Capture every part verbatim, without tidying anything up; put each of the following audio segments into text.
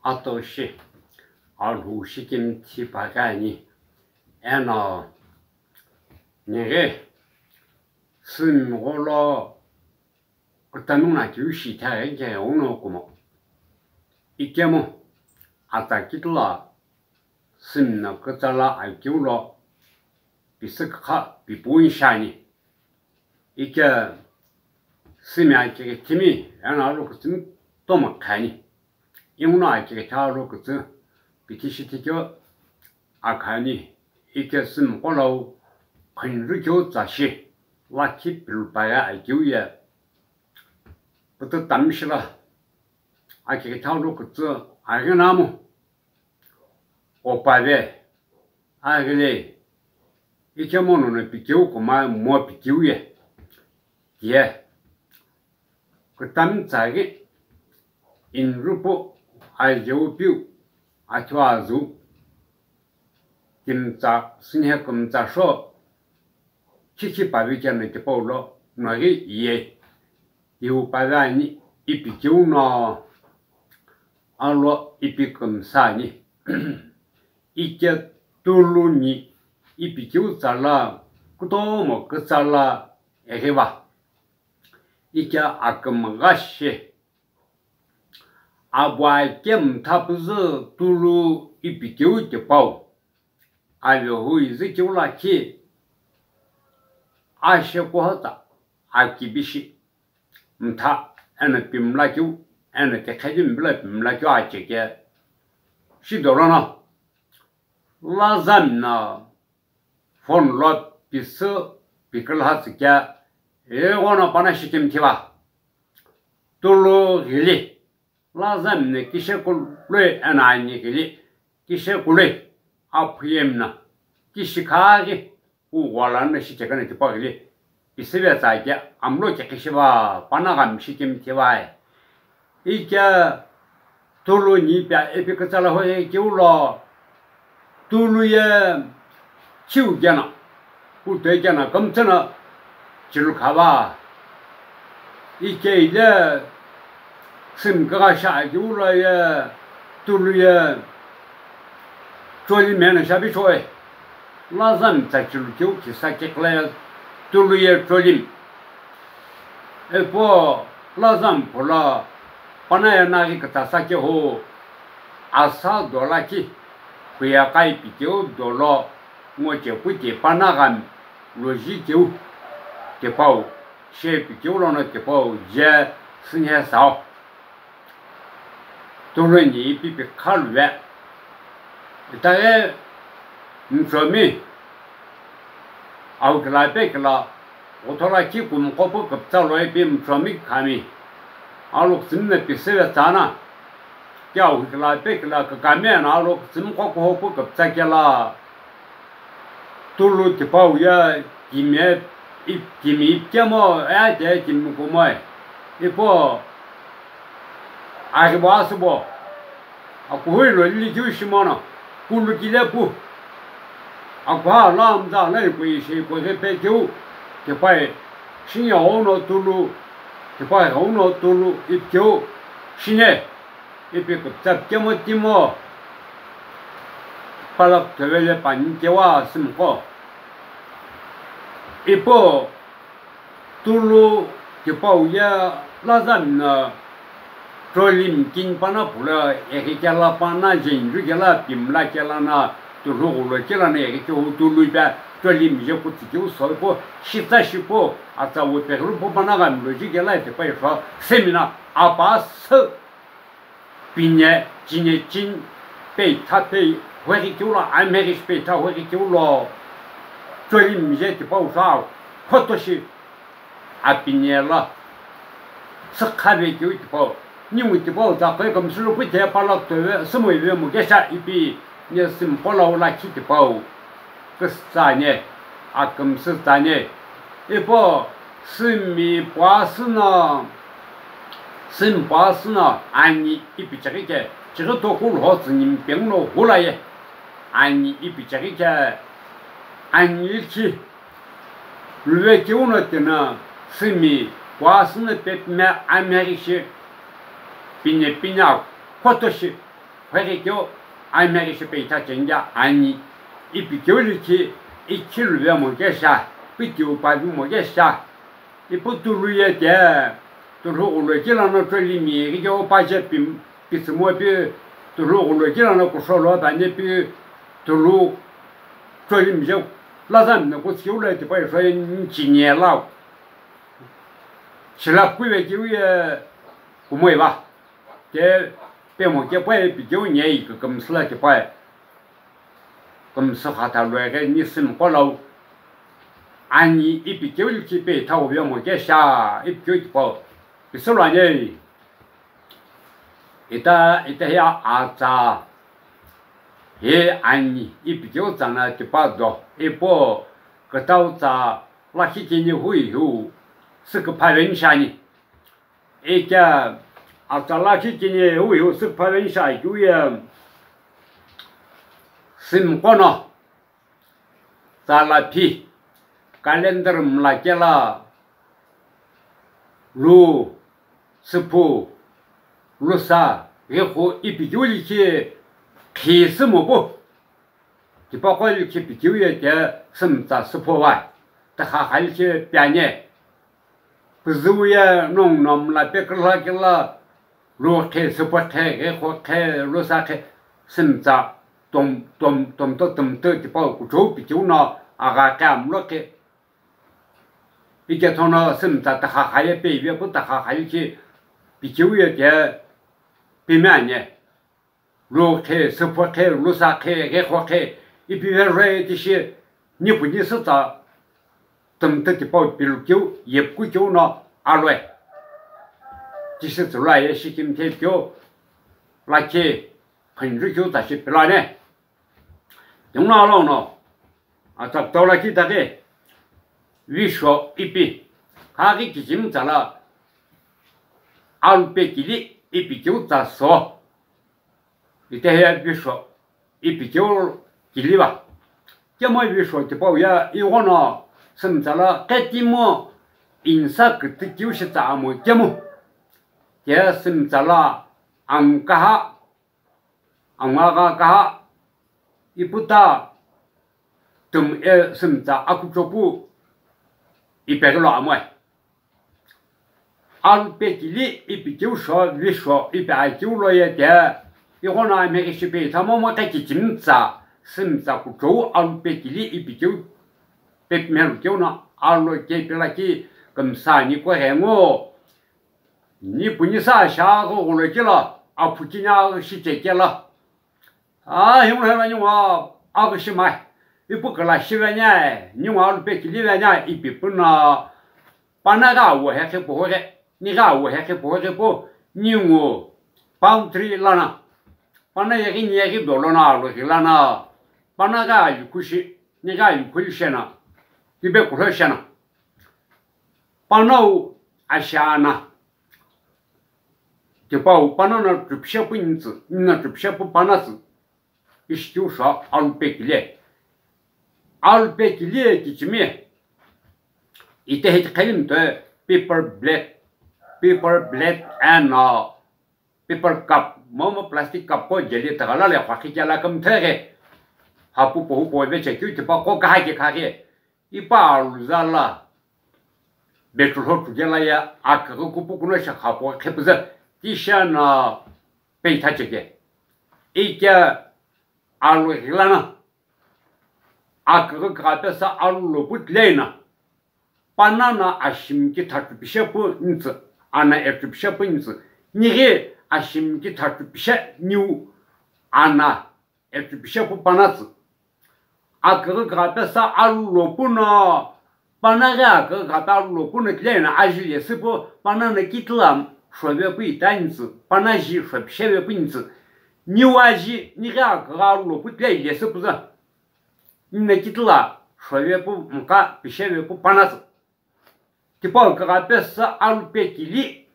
Atoshi, alhou shikimthi paghi ani, eno nighi sümgho lo kutamina kiu shi ithaghi keghi uno kumo. Ikemu atsa kitila sümno kütsala akeu lo pisükha pipu inshani. Ike sümi akighi timi eno alokütsümi tomo khani. Inguno akighi tha alokütsü pithi shithi keu akhani. Ike sümgho lo khunrukeu tsashi lakhi pilupaye akeu ye pütü tamishila akighi tha alokütsü aghinamu opave aghile ikemu nono pikeu kuma mo pikeu ye tiye. Kütami tsaghi inrupu ajeu piu athu azu kimtsa sünhe kümtsa sho khikhi pavi keno tipau lo noghi ye tiu pavi ani ipi keu no alo ipi kümsa ani. Ike tulu ni ipi keu tsala kutomo kütsala eghiva. Ike akümgha shi. Abu ake mtha püzü tulu ipi keu tipau. Avehu izü keu lakhi ashe kuhota akibishi mtha eno pimla keu eno kekhedi mbila pimla keu acheke. Shidolono lazamino phone lo pisü pikülha tsükea, eghono pana shikimthiva. Tulu ghili, lazamino kishe kuloi eno ani ghili, kishe kuloi, aphuyemino, kishi khaghi, u ghola no shichekeno tipau ghili, pisüve tsa kea, amlo kekhishiva, pana ghami shikimthivae. Ike tulu ni pia ipi kütsala hoi keu lo, tulu ye chiu keno, kutoi keno kümtsü no chilu khava. Ike ile sümgha shi akeu lo ye tulu ye trolley meno shabi shoe. Lazamino tsa chilu keu kisa kekla ye tulu ye trolley. Epo lazamino phulo pana ye naghi kütasa kehu asa do lakhi kuye qa ipi keu dolo ngo chepu ti pana ghami loji keu tipau she ipi keu lono tipau je sünhe sao. Tulu ni ipi pikha luve. Itaghi mthomi aghukila pekila ghutho lakhi kumuqo pu küpütsa lo ipi mthomi khami. Alokütsümi no pisüve tsana. Kea aghukila pekila kükami eno alokütsümi qo kuho pu küpütsa kela. Tulu tipau ye kimi, ip-, kimi ipikemo, ade kimi kumoe. Ipo, aghibo asübo. Akuhui lo lili keu shimono, kulu kile pu. Akuha lo amza lo ipu ishi ipu ghi pe keu, tipae, shinya ono tulu, tipae ono tulu ipikeu, shine. Ipi küpütsa pikemo timo, palak thove le pani kewa sümqo. Ipo tulu tipau ye lazamino trolley mkini pana phulo eghi kela pana jenju kela pimla kela no tulhu ghulo kela no eghi kehu tulu ipi trolley mije kutsi keu so ipo shitsa shipo atsa wu peghilu pu pana ghamlo ju kela tipae sho semino apa sü. Pine, chine, chin, peitha pei, hueghi keu lo, ameghi shi peitha hueghi keu lo, trolley mije tipau sa, khoto shi, apine lo, sükhave keu tipau, ningu tipau tsa koi kümsü lo pute palak tove, sümo ive mukesha ipi, ne sümqo lo lakhi tipau. Küsü tsüani, akümsü tsüani. Ipo sümi puasü no, sümi puasü no ani ipi cheghi ke, chighi toku lho tsüni mipeghi no hulaye. Ani ipi cheghi ke, ani likhi luve keu no tino sümi puasü no pepime ameghi shi, pine pine akhoto shi. Pheghi keu, ameghi shipe itha cheni ani, ipi keu likhi, ikhi luvemo kesha, pu tiu pavimo kesha, ipu tulu ye te, tulhu ghulokilano tolimi ghi keu paje pim-, pitsümo pi, tulhu ghulokilano kusholo dane pi, tulhu tolimi je, lazamino kutsikeu lo tipa iso ye nchini ye lau. Shilapkui ve keu ye kumoi va. Ke pemo kepae ipi keu nyei kükümsü la kepae. Kümsü khatha lueghe ni sümqo lau. Ani ipi keu likhi pe ithau vemo kesha ipi keu tipau. Pisü lo ani. Ita, ita hiya atsa. He ani ipi keu tsana tipa do. Ipo kütau tsa lakhi kini hui hu. Süküpha ve nishani. Ikea atsa lakhi kini hui hu süküpha ve nisha keu ye sümqo no tsa la phi calendar mla kela lu süphu lusa ghikhu ipi keu likhi khi sümo pu. Tipaqo likhi pikeu ye ke sümtsa süpho va, tükha kha likhi piani. Püzüu ye nongu no mla pe kürhakila, lu khe, süpho khe, ghekho khe, lusa khe, sümtsa tom, tom, tomto tümtü tipau kuchou pikeu no agha khe amlo khe. Ikethono sümtsa tükha kha ye pe ive pu tükha kha likhi pikeu ye ke pime ani. Lu khe, süpho khe, lusa khe, ghekho khe, ipi verei tishi, nipu ni sütsa tümtü tipau pilukeu, yepkukeu no aloi. Tishi tsülua ye shikimthe keu, lakhi, phunjukeu tsa shi pilani. Tinguna alo no, atsa kutau lakhi taki, visho ipi, khaghi kichimi tsala, alupe kili ipi keu tsa so. Itehiye visho ipi keu kili va. Kemo visho tipau ye ighono sümtsala qetimo insa kütü keu shitsa amo kemu. Ke sümtsala angkaha, angagha kaha, iputa tüm e sümtsa akuchopu ipeghi lo amoe. Alupe kili ipi keu sho, visho ipi akeu lo ye te, ighono ameghi shipe itha momu khe kichimi tsa, sümtsa kuchou alupe kili ipi keu pepimelu keu no alo ke pilaki kümsa ni ko ghengo. Nipu ni sa sha aghi ghulokila, aphu kini aghi shichekela. A, himla hela ningu aghi shimai. Ipu kala shivenya, ningu alupe kilive nya, ipi puna. Pana gha wo he khe pohore, ni gha wo he khe pohore po, ningu palm tree lana. Pana yeghi ni yeghi dolo na, lo ghi lana. Pana gha yukhu shi, ni gha yukhu shena. Tibe kulo shena. Panau ashana. Tipau pana no tupishapu ntsü, nino tupishapu pana tsü. Ishitiusho alupe kile. Alupe kile kichimi. Ite heti khalim to paper plate. Paper plate and uh, paper cup, momu plastic cup ko jeli tagala le khwakhi kela kümtheghi. Hapu pohu po ve chekeu tipa ko kaha ke khaghi. Ipa aluza la. Betulho tugela ya akaghi kupu kuno shakha po khepüzü. Tisha na peitha cheke. Ike alu ghilana. Akaghi kagha pesa alu lopu tleina. Panana ashimki thatupishepu ntsü, ana etupishepu ntsü, nighi ashimki thatupishe niu ana etupishepu panatsü. Aküghü kagha pesa alu lopu no, panaghi aküghü kagha pe alu lopu no tilena ajili süpu panana kitila shove pu ita ntsü, panaji shopishevepu ntsü, niu aji nighi aküghü alu lopu tile ile süpuza. Nina kitila shove pu mka pisheve pu panatsü. Tipau kagha pesa alu pe kili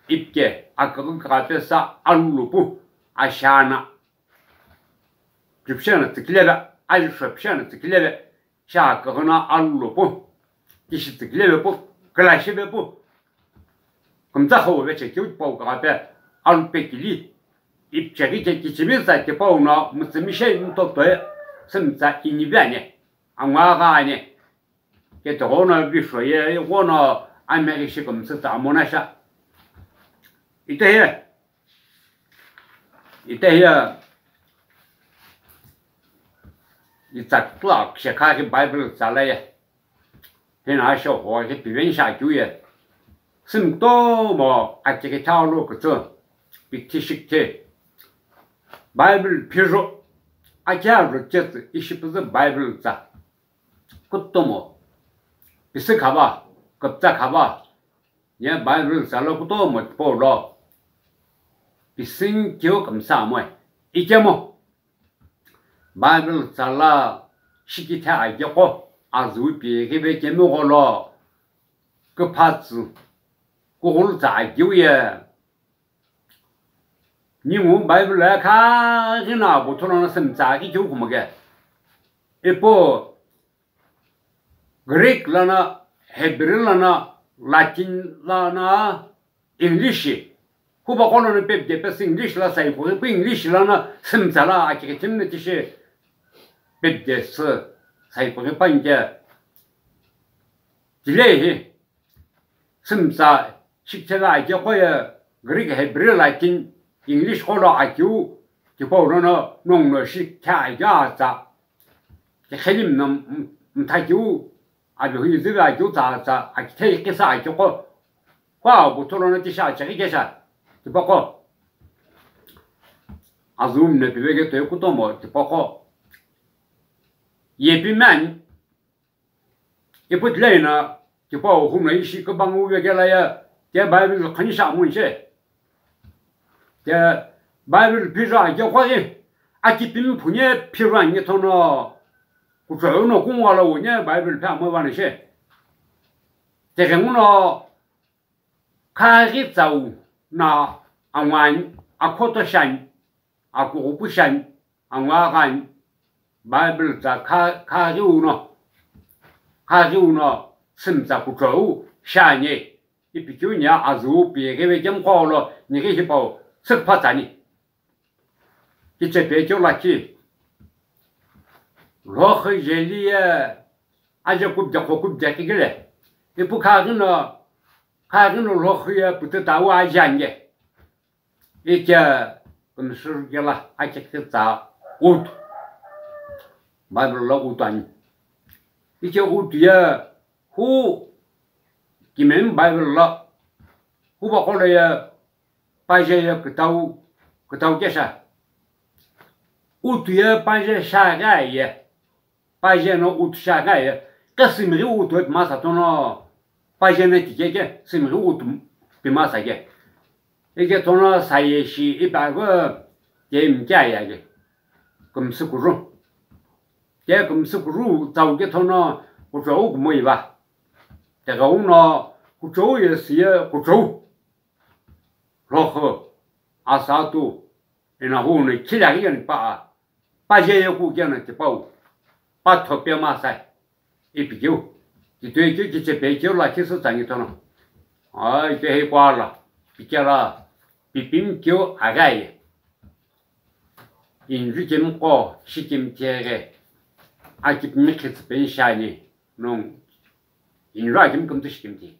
ipke akaghi kagha pesa alu lopu ashana. Tupishana tsikileve, aji shopishana tsikileve, sha akaghi na alu lopu. Tishi tsikileve pu, kala sheve pu. Kümtsa khawu ve chekeu tipau kagha pe alu pe kili. Ipichekike kichimi tsa tipau no mütsümishei mtotoi sümtsa inivi ani, angua gha ani. Ketighono visho ye ighono ameghi shi kümsü tsa amonasha. Itehi, itehi itsa kutlo kishekha ghi Bible tsala ye. Hino asho ho ghi piveni shi akeu ye. Sümtomo akighi thalo kütsü, pikthi shikthi. Bible phiju, akea ju chetsü ishi püzü Bible tsa. Kutomo, pisi khava, küptsa khava, ye Bible tsala kutomo tipau lo. Pisüni keu kümsü amoe, ikemu. Bible tsala shikithe akeqo azüu pi ghive kemi gholo küphatsü kughultsa akeu ye. Ningu Bible ye khaghi no avuthu lono sümtsa akeu kümghe. Ipu Greek lono, Hebrew lono, Latin lono, English. Hupaqo lono pepide pesü English lo saikughi pu English lono sümtsa lo akighi timi no tishi pepide sü saikughi panike. Tilehi sümtsa shikithela akeqo ye Greek, Hebrew, Latin, English qo lo akeu tipau lono nongu no shikithe akeu atsa. Kekhelimi no m-, m-, mtha keu, abihu yuzüve akeu tsa atsa, akithe ikisa akeqo. Kua avuthu lono tishi acheghi kesha tipaqo. Azüu mine piveghi toi kutomo tipaqo. Ye pimi ani. Ipu tilehi no tipau huno ishi kübanguvekela ye, ke Bible khani shi amu ishi. Ke Bible phiju akeqo ghi, akipimi phuni phiju ani thono, kuchou no kungwa lo wu ni Bible phe amu vani shi. Tighenguno khaghi tsau no angwa ani, akhoto shi ani, akughupu shi ani, angwa gha ani, Bible tsa kha-, khaghi uno, khaghi uno sümtsa kuchou shi ani, ipi keu ni azüu pi ghive kemi qo lo nighi hipau sükpha tsani. Kichepe keu lakhi. Lhokhi jeli ye aje kubde qo kubde kigile. Ipu khaghi no, khaghi no lhokhi ye pütü tau aje ange. Ike kümsü kela akikhi tsa utu. Bible lo utu ani. Ike utu ye hu kimemi Bible lo hupaqo lo ye paje ye kütau, kütau kesha. Utu ye paje shi aghi aye. Paje no utu shi aghi aye. Ke sümighi utu pimasa tono. Paje no tike ke sümighi utu pimasa ke. Ike tono saye shi ipa ghi ke mike aye ke. Kümsü kuru. Ke kümsü kuru tsau ke tono kuchou kumo iva. Tighenguno kuchou ye siye kuchou. Lhokhi, asatu, ina hu no khilaghi ani pa, paje ye ku kena tipau, patho pe masai, ipi keu, titoi keu kichepe keu lakhi sü tsangi tono. Ai, ke hei kuala, pikela, pipimi keu aghi aye. Inju kemi qo, shikemi keghe, akipimi khitsüpeni shi ani, nongu, inju akimi kümtü shikemi ti.